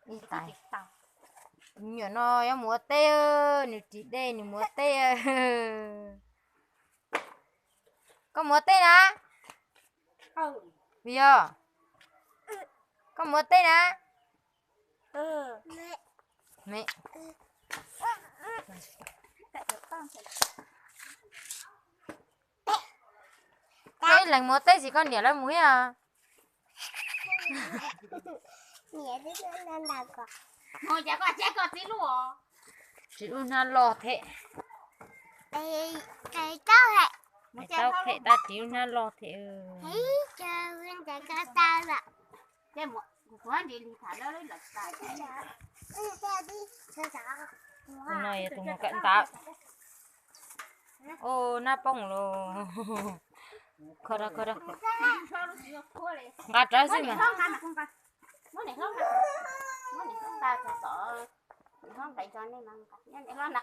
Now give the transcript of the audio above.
Ib tais. Nyuam no yuav mus ua teb, nws ris dej nws mus ua teb. Koj mus ua teb na? Yog, koj mus ua teb na? Koj ib leeg mus ua teb tsis, koj niam lawv mus thiab? Txiv lub hnab loj thiab. Tau phem tab txiv lub hnab loj thiab. Tus no yog tus mus kawm ntawv. Ua nab poob los. Kho rau, kho rau. Nqa rawv xwb mas.